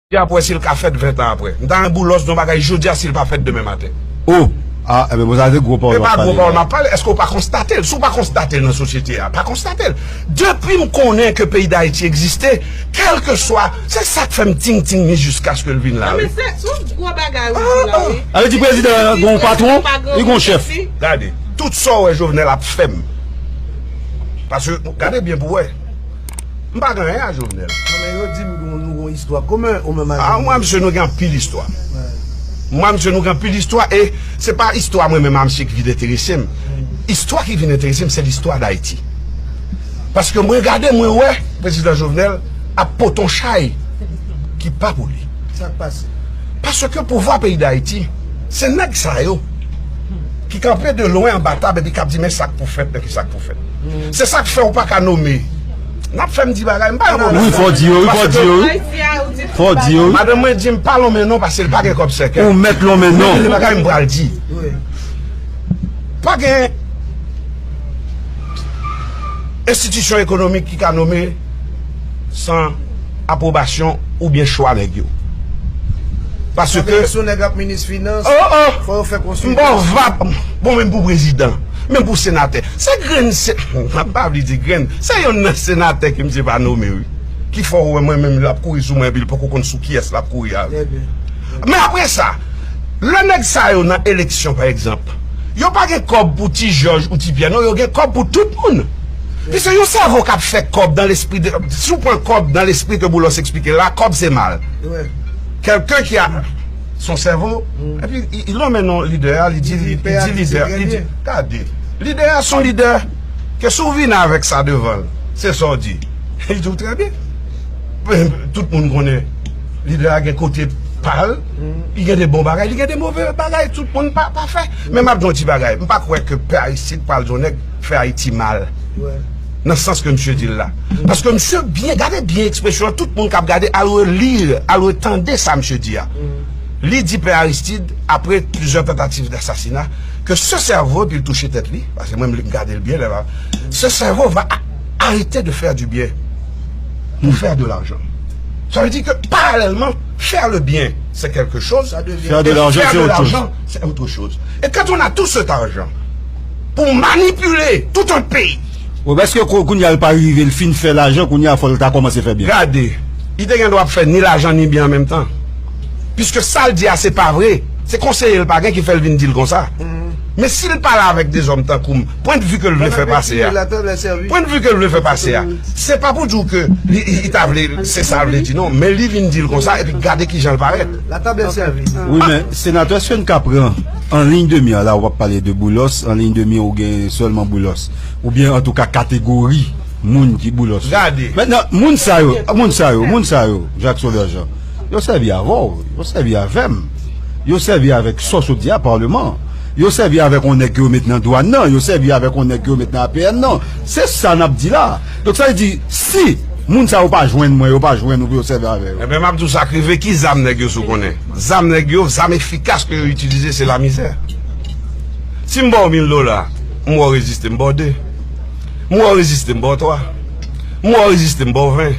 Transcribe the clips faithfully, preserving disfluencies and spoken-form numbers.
Jodi a pou wè si l ka fèt ven tan apre. M ta renmen Boulos di yon bagay jodi a si l pa fèt demen maten. Oh! Ah, ebyen, bon, sa se gwo pawòl. E pa gwo pawòl m ap pale. Èske w pa konstate l? Si w pa konstate l nan sosyete a, pa konstate l. Depi m konnen ke peyi Dayiti egziste, kèlkeswa, se sa k fè m ting ting ni jiskaske l vin la. Wi. Men se sou gwo bagay ou di la, wi. Sa vle di prezidan an gen yon patwon, li gen yon chèf. Gade, tout sa w wè Jovenel ap fè m. Paske, gade byen pou w wè. M pa gen anyen a Jovenel. Non, men yo di m nou gon istwa komen ou menm a Jovenel. A, mwen, msye, nou gen anpil istwa. Mwen, msye, nou gen anpil istwa e se pa istwa mwen menm a msye ki vin enterese m. Istwa ki vin enterese m, se listwa Dayiti. Paske mwen gade, mwen wè prezidan Jovenel ap pote yon chay ki pa pou li. Sa k pase? Paske pouvwa peyi Dayiti, se nèg sa yo ki kanpe de lwen anba tab epi k ap di men sa k pou fèt, men ki sa k pou fèt. Se sa k fè w pa ka nome. N ap fè m di bagay, m pa yon move. Wi, fò w di yo, wi, fò w di yo, wi. Fò w di yo, wi. Madanm mwen di m pa lonmen non paske l pa gen kòb sèkèy. Ou mèt lonmen non. Men bagay m pral di. Pa gen enstitisyon ekonomik ki ka nome san apwobasyon oubyen chwa nèg yo. Paske. Sa vle di si yon nèg ap minis finans, oh, oh, fò yo fè konstwi. M ba w vap, bon, menm pou prezidan, menm pou senatè. Se grenn se, m pa vle di grenn, se yonn nan senatè ke misye pa nome, wi. Ki fè w wè mwen menm l ap kouri sou mwen epi l poko konn sou kiyès l ap kouri avè. Men apre sa, lè nèg sa yo nan eleksyon, pa egzanp, yo pa gen kòb pou Ti Jòj ou Ti Pyè, non, yo gen kòb pou tout moun. Piske yon sèvo k ap fè kòb dans l'esprit de, si w pran kòb dans l'esprit ke Boulos eksplike la, kòb se mal. Kèlken ki a son sèvo, epi li lonmen non lidè a, li di, li di lidè, li di, gade, lidè a se yon lidè ke si w vini avèk sa devan l, se sa w di. Li di w trè byen. Tout moun konnen lidè a gen kote pa l, li gen de bon bagay, li gen de move bagay, tout moun pa pafè. Men m ap di w yon ti bagay, m pa kwè ke Pè Aristide pral di yon nèg fè Ayiti mal. Nan sans ke misye di l la. Paske misye byen, gade byen ekspresyon an, tout moun k ap gade, al reli, al retande sa misye di a. Li di Pè Aristide, apre plizyè tantativ dasasina, ke ce cerveau, epi l touche tèt li, paske mwen m gade l byen lè la, ce cerveau va a- arrêter de faire du bien pour faire de l'argent. Ça veut dire que parallèlement, faire le bien, c'est quelque chose. Faire de l'argent, c'est autre chose. Et quand on a tout cet argent pour manipuler tout un pays. Wi, èske kounye a l pa rive, l fin fè lajan, kounye a fò l ta kòmanse fè byen? Gade, li te gen dwa ap fè ni lajan ni byen an menm tan. Piske sa l di a se pa vre. Se konseye l pa gen ki fè l vin di l konsa. Men si l pale avèk dezòm tankou m, pwennvi ke l vle fè pase a, pwennvi ke l vle fè pase a, se pa pou di w ke li, li, li ta vle, se sa l vle di non, men li vin di l konsa epi gade kijan l parèt. Wi, men senatè, èske n ka pran an liy de mi an, la w ap pale de Boulos, an liy de mi ou gen sèlman Boulos, oubyen antouka kategori moun ki Boulos yo? Gade. Mentnan, moun sa yo, moun sa yo, moun sa yo, Jackson Bergeant, yo sèvi avè w, yo sèvi avè m, yo sèvi avèk sa w sot di a, Paleman an, yo sèvi avèk yon nèg ke yo met nan dwàn nan, yo sèvi avèk yon nèg ke yo met nan A P N nan. Se sa n ap di la. Donk, sa vle di, si moun sa yo pa jwenn mwen, yo pa jwenn ou pou yo sèvi avè yo. Enben, m ap di w sa k rive, ki zam nèg yo sou konnen? Zam nèg yo, zam efikas ke yo itilize, se lamizè. Si m ba w mil dola, m wè w reziste, m ba w de. M wè w reziste, m ba w twa. M wè w reziste, m ba w ven.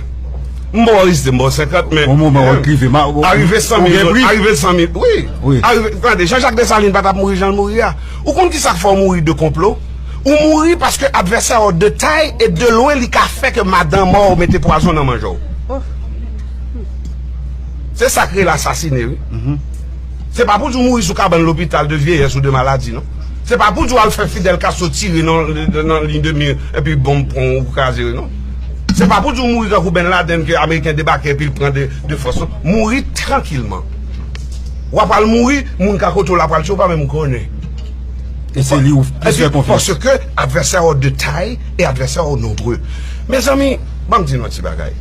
M ba w reziste, m ba w senkant, men. Yon moman, w ap rive, ma, w, w, arive san mil, arive san mil, wi. Wi. Arive, tande, Jean Jacques Dessalines pa t ap mouri jan l mouri a. Ou konn ki sa k fè w mouri de konplo? Ou mouri paske advèsè w de taille et de loin li ka fè ke madan mò w mete pwazon nan manje w. Se sa k rele asasine, wi. Se pa pou di w mouri sou kabann lopital de vyeyès ou de maladi, non. Se pa pou di w al fè Fidel Castro tire nan, nan liy de mi epi bonm pran w ou kraze, non. Se pa pou di w mouri tankou Ben Laden ke Ameriken debake epi l pran de, de fòs, non. Mouri trankilman. W ap al mouri, moun ka kote w la pral tchwe, w pa menm konnen. E se li ou plis fè konfyans. Paske advèsè w de taille et advèsè w nombreux. Mezanmi, ban m di nou yon ti bagay.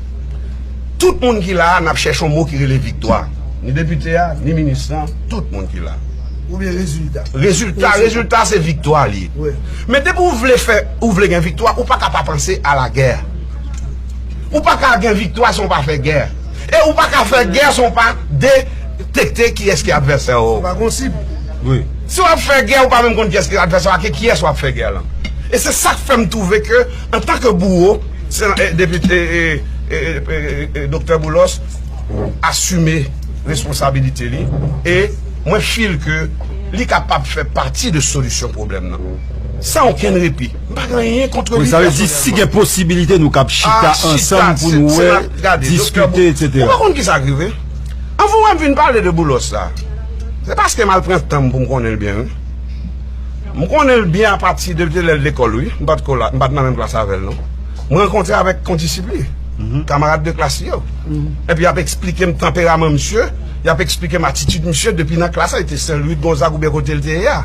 Tout moun ki la a, n ap chèche yon mo ki rele viktwa. Ni depite a, ni minis lan, tout moun ki la. Oubyen rezilta. Rezilta, rezilta se viktwa li ye. Men depi ou vle fè, ou vle gen viktwa, ou pa ka pa panse a lagè. Ou pa ka gen viktwa san w pa fè gè. E ou pa ka fè gè san w pa detekte kiyès ki advèsè w. Ou pa gon sib. Wi. Si w ap fè gè, ou pa menm konn kiyès ki advèsè w ak kiyès w ap fè gè lan. E se sa k fè m twouve ke, antanke bouwo, se, e, depite, e, e, e, e, e, doktè Boulos, asime responsabilite li, e mwen feel ke li kapab fè pati de solisyon pwoblèm nan. San okenn repi. M pa gen anyen kont li. Sa vle di, si gen posibilite, nou kab chita ansanm pou nou wè, diskite, etsetera. Ou pa konn ki sa k rive? Anvan w wè m vin pale de Boulos la, se paske m al pran tan m pou m konnen l byen, wi. M konnen l byen apati de, de lè l lekòl, wi. M pa t ko la, m pa t nan menm klas avè l, non. M rankontre avèk kondisip li, kamarad de klas li yo. Epi y ap eksplike m tanperaman misye, y ap eksplike m atitid misye depi nan klas la, li te Sen Lwi, Gonzag oubyen kote l te ye a.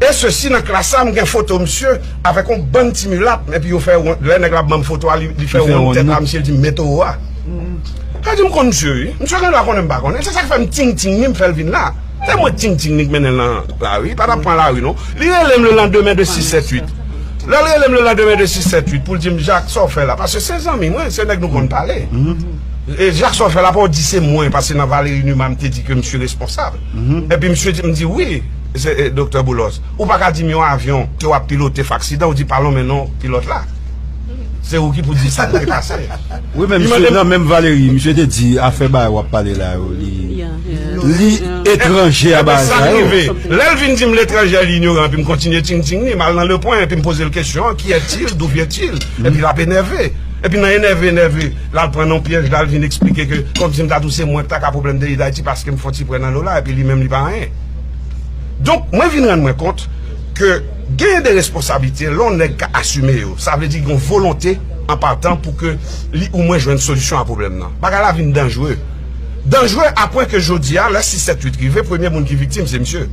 E sesi nan klas la, m gen foto misye avèk yon bann ti milat, epi yo fè wont, lè nèg la ban m foto a, li, li fè wont tèt la, misye di m men towo a. Sa di m konn misye, wi. Misye gen dwa konnen m pa konnen. Se sa k fè m ting ting li, m fè l vin la. Se mwen ting ting li k mennen l nan lari. Li pa t ap pran lari, non. Li rele m lelandemen de sis sèt uit. Lè l rele m lelandemen de sis sèt uit pou l di m, Jacques, sa w fè la? Paske se zanmi mwen, se nèg nou konn pale. E Jacques, sa w fè la, pa w di se mwen, paske nan Valéry Numa, m te di ke misye responsab. Epi misye di, m di, wi, se, e, Doktè Boulos. Ou pa ka di m yon avyon ke w ap pilote fè aksidan, ou di pa lonmen non pilòt la. Se ou ki pou di sa ki te pase. Wi, men misye, nan menm Valéry, misye te di afè bagay w ap pale la yo, li, li etranje a bagay sa yo. Lè l vin di m letranje, li inyoran, epi m kontinye ting ting li, m al nan Le Point, epi m poze l kesyon, qui est-il, d'où vient-il? Epi l ap enève. Epi nan enève, enève, l al pran nan yon pyèj, l al vin eksplike ke kòmsi m ta di w se mwen ki ta ka pwoblèm peyi Dayiti paske m fè yon ti prè nan lo la, epi li menm li pa anyen. Donk, mwen vin rann mwen kont ke genyen de responsablite, lè yon nèg ka asime yo, sa vle di gen yon volonte an patan pou ke li ou mwen jwenn solisyon a pwoblèm nan. Bagay la vin danjre. Danjre apwen ke jodi a, lè sis sèt uit rive, premye moun ki viktim, se misye.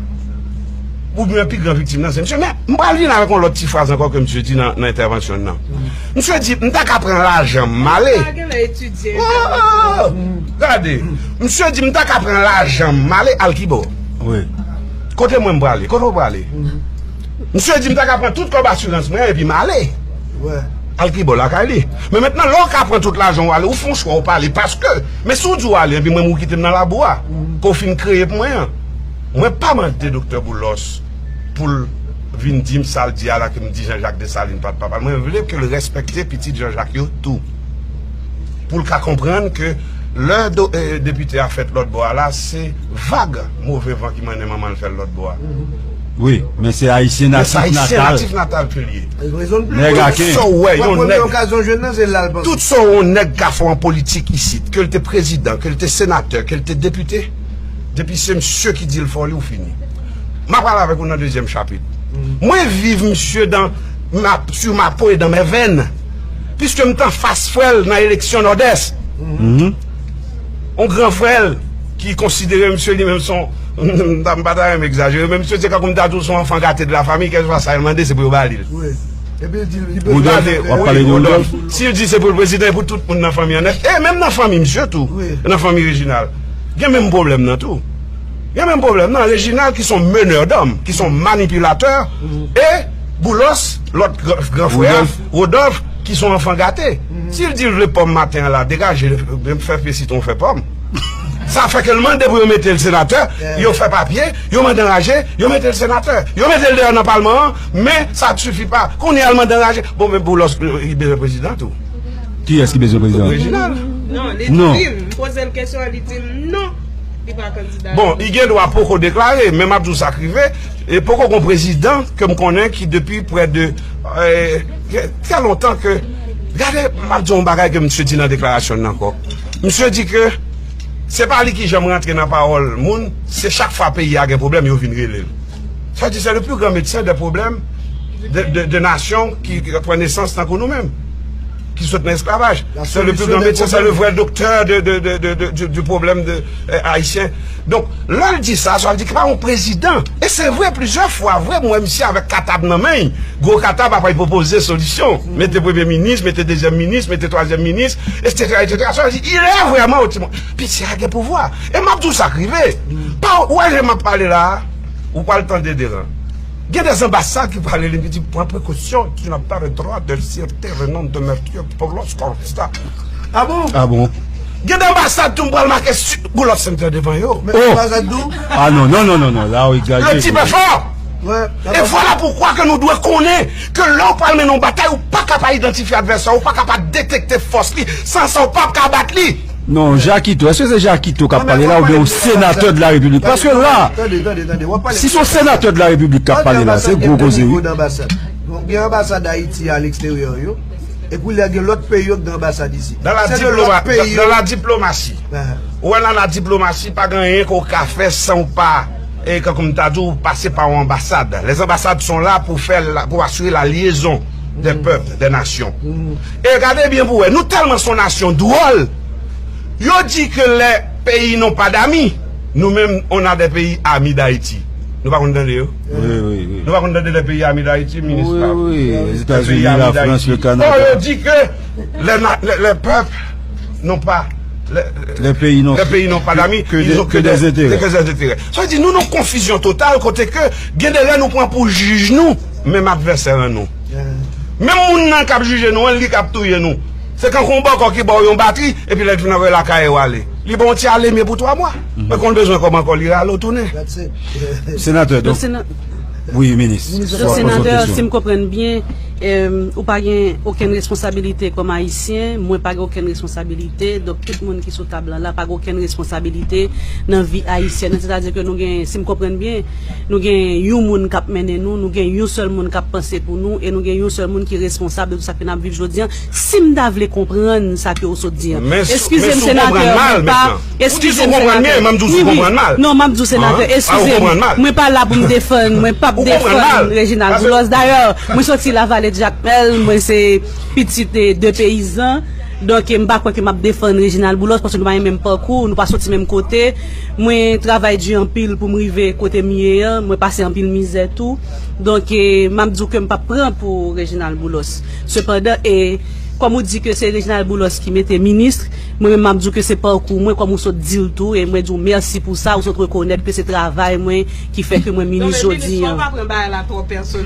Oubyen pi gran viktim nan, se misye. Men, m pral vin avèk yon lòt ti fraz ankò ke misye di nan, nan entèvansyon l nan. Misye di, m ta ka pran lajan m ale. Gade, misye di, m ta ka pran lajan m ale al kibò. Kote mwen m prale? Kote w prale? Misye di, m ta ka pran tout kòb asirans mwen epi m ale. Al kibò? Lakay li. Men mentnan, lè w ka pran tout lajan w ale, ou fè yon chwa, ou pa ale. Paske, men si w di w ale, epi mwen, ou kite m nan labou a, ke w fin kreye pou mwen an. Mwen pa mande Doktè Boulos pou l vin di m sa l di a la, ke m di Jean Jacques Dessalines pa t papa l. Mwen vle ke l respekte pitit Jean Jacques yo tou. Pou l ka konprann ke lè do, e, depite a fèt lòt bò a la, se vag move van ki mennen manman l fè l lòt bò a. Wi, men se Ayisyen natif natal. Men se Ayisyen natif natal ke l ye. Nèg Aken. Tout sa w wè, yon nèg, tout sa w wè yon nèg ka fè an politik isit, ke l te prezidan, ke l te senatè, ke l te depite, depi se misye ki di l fè w li, ou fini. M ap pale avèk ou nan dezyèm chapit. Mwen viv misye dans ma, sur ma peau et dans mes veines. Piske m t anfas frè l nan eleksyon Nòdès. Yon gran frè l ki konsidere misye li menm se yon, m pa ta renmen egzajere, men misye se kankou m ta di w se yon enfant gâté de la famille, kèlkeswa sa l mande, se pou yo ba li l. Rodolphe, w ap pale de Rodolphe. Si l di se pou l prezidan, e pou tout moun nan fanmi an nèt, e menm nan fanmi misye tou, nan fanmi Reginald, gen menm pwoblèm nan tou. Gen menm pwoblèm nan Reginald ki se yon meneur d'hommes, ki se yon manipilatè, e Boulos, lòt gran, gran frè a, Rodolphe, ki se yon enfant gâté. Si l di l vle pòm maten an la, degaje, fè pe sitwon fè pòm. Sa fè ke l mande pou yo mete l senatè, yo fè papye, yo mande anraje, yo mete l senatè. Yo mete l deyò nan palman an, men sa sifi pa. Kounye a l mande anraje. Bon, men Boulos, li bezwen prezidan tou. Kiyès ki bezwen prezidan? Reginald. Non, li di m, m poze l kesyon an, li di m non, li pa kandida. Bon, li gen dwa poko deklare, men m ap di w sa k rive, e poko gon prezidan ke m konnen ki depi prè de, e, trè lontan ke, gade, m ap di w yon bagay ke misye di nan deklarasyon l nan ankò. Misye di ke se pa li ki janm rantre nan pawòl moun, se chak fwa peyi a gen pwoblèm, yo vin rele l. Sa di, c'est le plus grand médecin des problèmes de, de, de nations qui, qui pran nesans tankou nou menm, ki sot nan esklavaj. C'est le plus grand médecin, c'est le vrai docteur de, de, de, de, de, du, du problème de, euh, haïtien. Donk, lè l di sa, sa vle di ki pa yon prezidan. E se vre, plizyè fwa, vre, m wè misye avèk katab nan men l. Gwo katab ap al pwopoze solisyon. Mete premye minis, mete dezyèm minis, mete twazyèm minis, etsetera, etsetera. Sa vle di, il est vraiment au timon. Piti a gen pouvwa. E m ap di w sa k rive. Pa, ou wè jan m ap pale la a, ou pral tande deran. Gen de anbasad ki pale li, ki di, pran prekosyon, tu n'as pas le droit de citer le nom de Mercure Boulos Constant. Ah bon? Ah bon? Gen de anbasad tou m pral make Boulos Center devan yo. Men anbasad tou? Ah non, non, non, non, non, la ou egzajere. Le type est fort. E vwala poukwa ke nou dwe konnen ke lè w pral mennen yon batay, ou pa ka pa idantifye advèsè w, ou pa ka pa detekte fòs li, san sa w p ap ka bat li. Non, Jakito, èske se Jakito k ap pale la oubyen yon senatè de la Repiblik? Paske la, si se yon senatè de la Repiblik k ap pale la, se gwo koze, wi. Gen anbasad Ayiti a leksteryè yo. E koulye a gen lòt peyi yo k gen anbasad isi. Se de lòt peyi yo. Dans la diplomasi. Ou wè nan la diplomasi, pa gen anyen ke w ka fè san w pa, e kankou m ta di w, pase pa yon anbasad. Les ambassades sont là pour faire la, pour assurer la liaison des peuples, des nations. E gade byen pou wè, nou tèlman se yon nasyon dwòl, yo di ke les pays n'ont pas d'amis, nous-mêmes, on a des pays amis d'Haïti. Nou pa konn tande yo? Wi, wi, wi. Nou pa konn tande les pays amis d'Haïti, minis? Wi, wi, Etazini, la Frans, le Kanada. Oh, yo di ke les, na- les, les peuples n'ont pas, les, les pays n'ont pas d'amis, ils ont que des intérêts. Sa vle di nou nan konfizyon total kote ke gen de lè nou pran pou jij nou, menm advèsè an nou. Menm moun nan k ap jije nou an, li k ap touye nou. Se kankou yon bòkò ki ba w yon batri, epi lè l fin anvoye lakay ou ale. Li ba w yon ti alemye pou twa mwa. Men kon l bezwen kòb ankò, li rale w tounen. Senatè, donk, wi, minis. Donk, senatè, si m konprann byen, em, ou pa gen okenn responsabilite kòm ayisyen, mwen pa gen okenn responsabilite, donk tout moun ki sou tab lan la pa gen okenn responsabilite nan vi ayisyèn nan. Sètadi ke nou gen, si m konprann byen, nou gen yon moun k ap mennen nou, nou gen yon sèl moun k ap panse pou nou, e nou gen yon sèl moun ki responsab de tout sa ke n ap viv jodi an. Si m ta vle konprann sa ke w sot di an. Eskize m, senatè, mwen pa. Eskize m, senatè. Wi, wi. Non, m ap di w, senatè, eskize m. Mwen pa la pou m defann, mwen p ap defann Reginald Boulos. Dayè, mwen soti Lavale Jakmèl, mwen se pitit de, de peyizan. Donk, m pa kwè ke m ap defann Reginald Boulos, paske nou pa gen menm pakou, nou pa soti menm kote. Mwen travay di anpil pou m rive kote m ye an, mwen pase anpil mizè tou. Donk, e, m ap di w ke m p ap pran pou Reginald Boulos. Sepandan, e, kòm ou di ke se Reginald Boulos ki mete minis, mwen menm m ap di w ke se pakou mwen, kòm ou sot di l tou, e mwen di w mèsi pou sa, ou sot rekonèt ke se travay mwen ki fè ke mwen minis jodi an.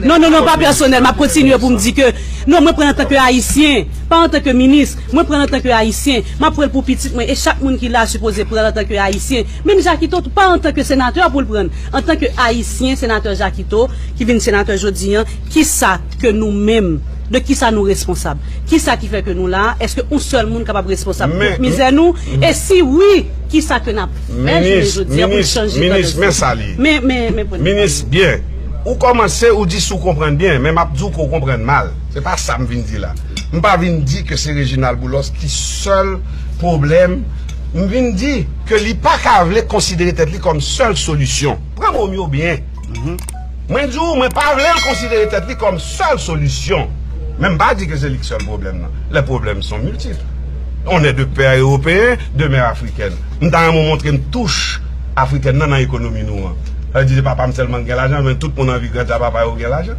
Non, non, non, pa pèsonèl, m ap kontinye pou m di ke, non, mwen pran antanke ayisyen, pa antanke minis, mwen pran antanke ayisyen, m ap pran l pou pitit mwen, e chak moun ki la sipoze pran l antanke ayisyen. Menm Jakito tou, pa antanke senatè pou l pran l, antanke ayisyen, senatè Jakito, ki vin senatè jodi an, kisa ke nou menm, de kisa nou responsab? Kisa ki fè ke nou la? Èske yon sèl moun kapab responsab tout mizè nou? E si wi, kisa ke n ap fè jounen jodi an pou n chanje tandans? Minis, men sa li. Men, men, men, minis, byen. Ou kòmanse, ou di si w konprann byen, men m ap di w ke w konprann mal. Se pa sa m vin di la. M pa vin di ke se Reginald Boulos ki sèl pwoblèm. M vin di ke li pa ka vle konsidere tèt li kòm sèl solisyon. Pran mo m yo byen. Mwen di w, mwen pa vle l konsidere tèt li kòm sèl solisyon. Men m pa di ke se li k sèl pwoblèm nan. Les problèmes sont multiples. On est de pères européens, de mères africaines. M ta renmen w montre m touch afrikèn nan nan ekonomi nou an. Sa vle di se papa m sèlman ki gen lajan, men tout moun anvi grandi a papa yo gen lajan.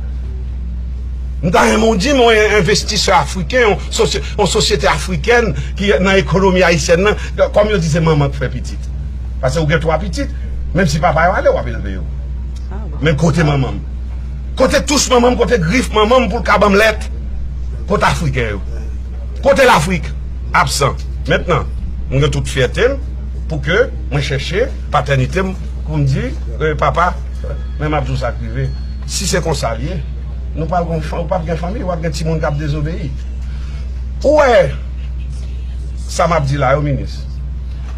M ta renmen w di m yon envestisè afriken, yon sosye-, yon sosyete afrikèn ki nan ekonomi ayisyèn nan, kòm yo di se manman k fè pitit. Paske ou gen twa pitit, menm si papa yo ale, w ap elve yo. Men kote manman m? Kote touch manman m, kote grif manman m pou l ka ban m lèt? Kote afriken yo? Kote Lafrik? Absan. Mentnan, mwen gen tout fyète m pou ke mwen chèche patènite m pou m di, eh, papa, men m ap di w sa k rive. Si se konsa l ye, nou pral gon fan-, w p ap gen fanmi, w ap gen timoun k ap dezobeyi. Ou wè sa m ap di la yo, minis?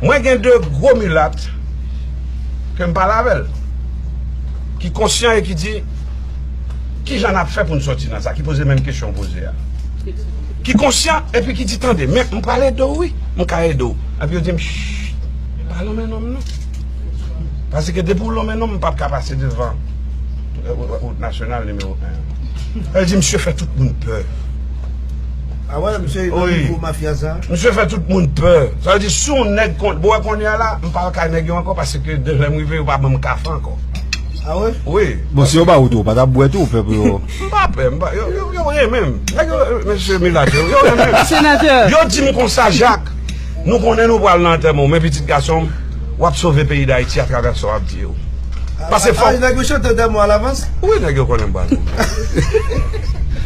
Mwen gen de gwo milat ke m pale avè l, ki konsyan e ki di, "Ki jan n ap fè pou n sòti nan sa?" Ki poze menm kesyon w poze a. Ki konsyan epi ki di, "Tande, men m pral ede w, wi, m ka ede w." Epi yo di m, "Chh, pa lonmen non m non." Paske depi w lonmen non m, m p ap ka pase devan, eh, wout nasyonal nimewo en an. Sa vle di, misye fè tout moun pè. Ah wè, misye nan nivo mafya sa. Misye fè tout moun pè. Sa vle di, si yon nèg kon-, bon, wè kounye a la, m pa al kay nèg yo ankò, paske de lè m rive, yo pa ban m kafe ankò. Ah wè? Wi. Bon, si yo ba ou tou, ou pa t ap bwè tou, ou pè pou yo? M pa pè, m pa, yo, yo, yo renmen m. Nèg yo, mesye milat yo, yo renmen m. Senatè. Yo di m konsa, Jak, nou konnen nou pral nan antèman w, men pitit gason m, w ap sove peyi Dayiti atravè sa w ap di yo. Paske fòk nèg yo chante antèman w alavans? Wi, nèg yo konnen m pral mouri.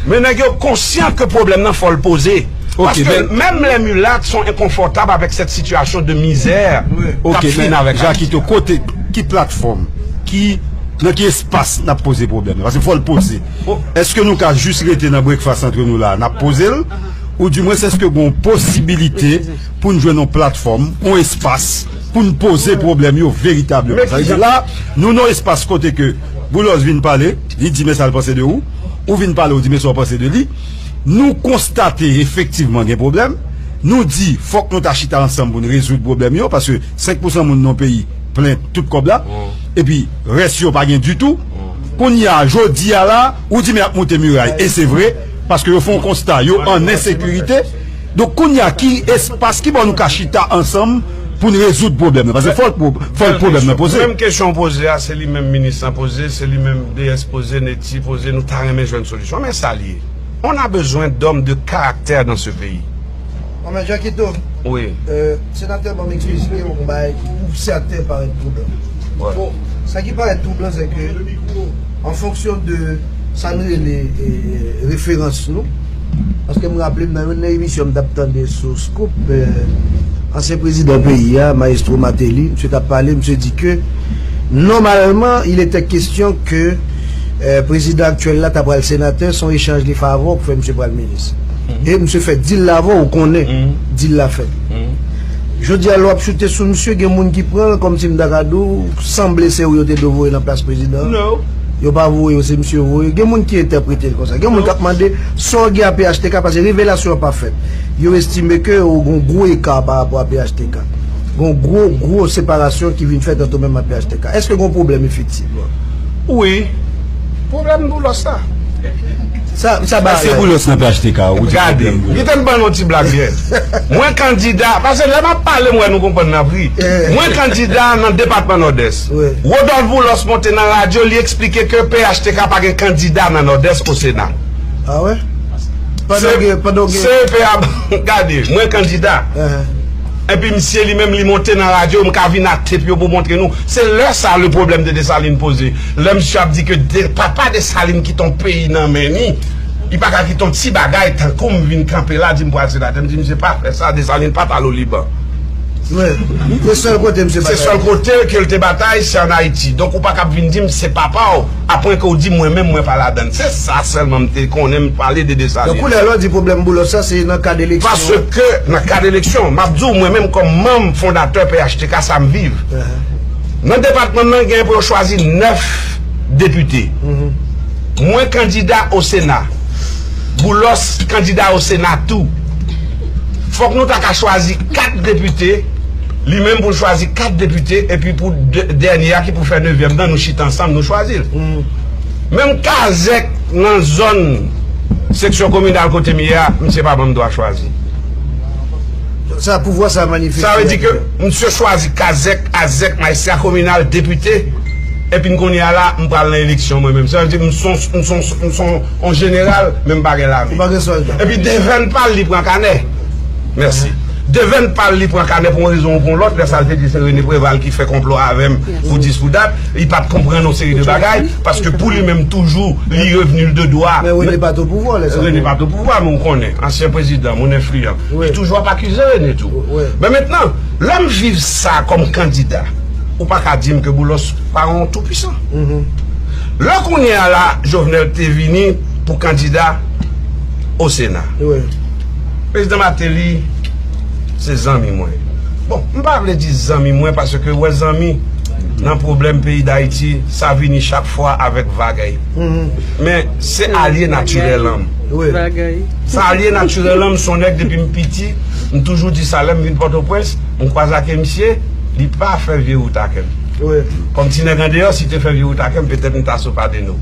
Men nèg yo konsyan ke pwoblèm nan fò l poze. Paske menm les mulates sont inconfortables avec cette situation de misère k ap fin avèk Ayiti. Jakito, kote, ki platfòm, ki, nan ki espas n ap poze pwoblèm nan? Paske fò l poze. Èske nou ka jis rete nan breakfast antre nou la, n ap poze l? ou dimwens èske gen yon posibilite pou n jwenn yon platfòm, yon espas, pou n poze pwoblèm yo veritableman. Sa vle di la, nou nan yon espas kote ke Boulos vin pale, li di men sa l panse de ou, ou vin pale, ou di men sa w panse de li. Nou konstate efektivman gen pwoblèm. Nou di, fòk nou ta chita ansanm pou n rezoud pwoblèm yo, paske senk pousan moun nan peyi plen tout kòb la, epi rès yo pa gen ditou. Kounye a, jodi a la, ou di men ap moute miray, e se vre, paske yo fè yon konsta, yo an ensekirite. Donk, kounye a, ki espas, ki bò nou ka chita ansanm pou n rezoud pwoblèm nan? Paske fòk pwoblèm nan poze. Menm kesyon w poze a, se li menm minis lan poze, se li menm D S poze, Netty poze, nou ta renmen jwenn solisyon. Men sa l ye. On a besoin d'hommes de caractère dans ce pays. Mwen, Jackito, wi, senatè ban m eksplike yon bagay ki pou sèten parèt twouban. Bon, sa ki parèt twouban, se ke, an fonksyon de sa n rele referans nou, paske m raple m nan youn nan emisyon m t ap tande sou Scoop, ansyen prezidan peyi a, Maestro Martelly, misye t ap pale, misye di ke, normalman, il était question que prezidan aktyèl la ta pral senatè, se yon echanj li fè avè w k fè misye pral minis. E misye fè deal la avè w, ou konnen deal la fèt. Jodi a, lè w ap choute sou misye, gen moun ki pran l kòmsi m ta ka di w, sanble se ou yo te dwe voye nan plas prezidan an. Yo pa voye w, se misye yo voye. Gen moun ki entèprete l konsa. Gen moun k ap mande sa w gen a P H T K, paske revelasyon an pa fèt. Yo estime ke ou gen yon gwo eka pa rapò a P H T K. Gen yon gwo, gwo separasyon ki vin fèt ant ou menm ak P H T K. Èske gen yon pwoblèm efektivman? Wi. Pwoblèm Boulos la. Sa, sa ba. Èske Boulos nan P H T K ou di pwoblèm Boulos? Gade, kite m ban nou yon ti blag yè. Mwen kandida, paske lè m ap pale, m wè nou konprann n ap ri. Mwen kandida nan depatman Nòdès. Rodolphe Boulos monte nan radyo, li eksplike ke P H T K pa gen kandida nan Nòdès o Sena. Ah wè? Pandan gen, pandan gen C E P a, gade, mwen kandida. Epi misye li menm li monte nan radyo, m ka vin ak tep yo pou montre nou. Se lè sa le problème de Dessalines poze. Lè misye ap di ke de, papa Dessalines kite yon peyi nan men ni, li pa ka kite yon ti bagay tankou m vin kanpe la di m pral senatè. M di misye pa fè sa, Dessalines pa t al o Liban. Wi. Se sèl kote misye batay. Se sèl kote ke l te batay, se ann Ayiti. Donk ou pa kab vin di m se papa w, apre ke w di mwen menm mwen pa ladann. Se sa sèlman m te konnen, m pale de Dessalines. Donk kounye a la w di pwoblèm Boulos sa se nan kad eleksyon. Paske nan kad eleksyon, m ap di w mwen menm kòm manm fondatè P H T K sa m viv. Nan depatman nan gen pou yo chwazi nèf depite. Mwen kandida o Sena. Boulos kandida o Sena tou. Fòk nou ta ka chwazi kat depite, li menm pou l chwazi kat depite, epi pou dè-, dènye a ki pou fè nevyèm nan, nou chita ansanm, nou chwazi l. Menm kazèk nan zòn seksyon kominal kote m ye a, misye pa ban m dwa chwazi. Sa, pouvwa sa manifeste. Sa vle di ke misye chwazi kazèk, azèk, majistra kominal, depite, epi n kounye a la, m pral nan eleksyon mwen menm. Sa vle di m son, m son, m son, on jeneral, men m pa gen lame. Ou pa gen sòlda. Epi devèn pa l, li pran kanè. Mèsi. Devèn pa l, li pran kanè pou yon rezon ou pou yon lòt. Lè sa l te di se René Préval ki fè konplo avè m pou dis pou dat, li pa t konprann yon seri de bagay, paske pou li menm toujou, li revni l de dwa. Men René pa t o pouvwa lè sa. René pa t o pouvwa, men ou konnen, ansyen prezidan, moun enfliyan. Li toujou ap akize René tou. Men mentnan, lè m viv sa kòm kandida, ou pa ka di m ke Boulos pa yon toupwisan. Lè kounye a la, Jovenel te vini pou kandida o Sena. Prezidan Martelly se zanmi mwen. Bon, m pa vle di zanmi mwen paske wè zanmi nan pwoblèm peyi Dayiti, sa vini chak fwa avèk vagay. Men se alye natirèl an m. Sa alye natirèl an m, se yon nèg depi m piti, m toujou di sa lè m vin Pòtoprens, m kwaze ak misye, li pa fè vye wout ak m. Kòm ti nèg andeyò, si te fè vye wout ak m, petèt m ta sou Padeno.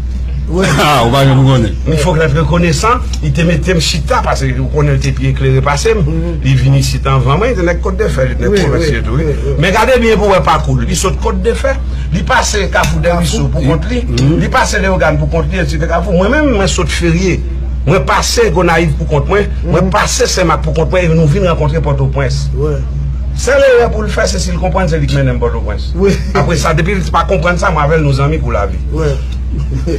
Ah, ou pa janm konnen. Men fòk n ap rekonesan, li te mete m chita, paske ou konnen l te pi eklere pase m. Li vin isit anvan mwen, li te nèg Kòt de Fè, li te nèg pwovens li tou, wi. Men gade byen pou wè pakou l. Li sot Kòt de Fè, li pase Kafou Dèriso pou kont li, li pase Leyogàn pou kont li, etsetera. Mwen menm, mwen sot Ferye. Mwen pase Gonayiv pou kont mwen, mwen pase Senmak pou kont mwen, e nou vin rankontre Pòtoprens. Sèl erè pou l fè, se si l konprann se li k mennen m Pòtoprens. Apre sa, depi l pa konprann sa, mwen avè l nou zanmi pou lavi.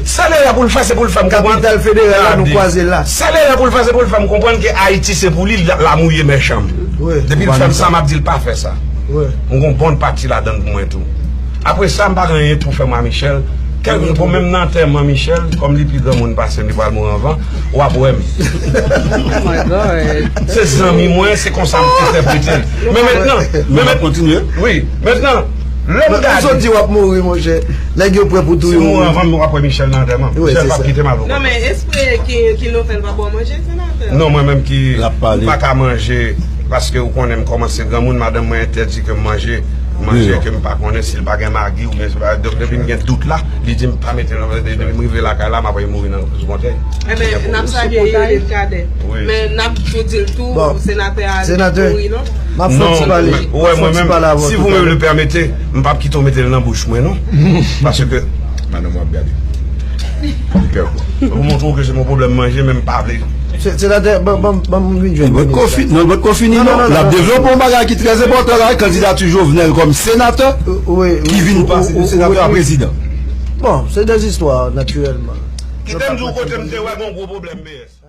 Sèl erè pou l fè, se pou l fè m konprann. Kapital federal la, nou kwaze la. Sèl erè pou l fè, se pou l fè m konprann ke Ayiti se pou li, l ap mouye mèchan m. Depi l fè m sa, m ap di l pa fè sa. M gon bòn pati ladann pou mwen tou. Apre sa, m pa gen anyen tou fè mwa Michel. Bon, menm nan antèman Michel, kòm li pi granmoun pase m, li pral mouri anvan, w ap wè m. Se zanmi mwen, se konsa m entèprete l. Men mentnan, men mentnan, wi, mentnan, lè m gade. Ou sot di w ap mouri, monchè. Nèg yo prè pou touye w. Si m mouri anvan m, w ap wè Michel nan antèman. Michel p ap kite m avè w. Non, men espre ki, ki nou fè l pa ba w manje, senatè. Non, mwen menm ki m pa ka manje, paske ou konnen m kòmanse granmoun, madanm mwen entèdi ke m manje, manje ke m pa konnen si l pa gen magi oubyen si l pa, donk depi m gen dout la, li di m pa mete l nan, depi m rive lakay la, m ap mouri nan sou kontèy. Enben, n ap salye Eline Cadet. Men n ap tou di l tou, senatè a li mouri non. M ap fè yon ti pale. Ou wè, mwen menm, si vous me le permettez, m p ap kite w mete l nan bouch mwen non. Paske madanm w ap gade. Li pè w. Ou montre w ke se yon pwoblèm manje, men m pa vle. Senatè, ban m vin jwenn minis la. Non, l potko fini non. L ap devlope yon bagay ki trè enpòtan la, kandidati Jovenel kòm senatè ki vin pase de senatè a prezidan. Bon, se dè zistwa, natirèlman. Kite m di w kote m te wè gen yon gwo pwoblèm, B S.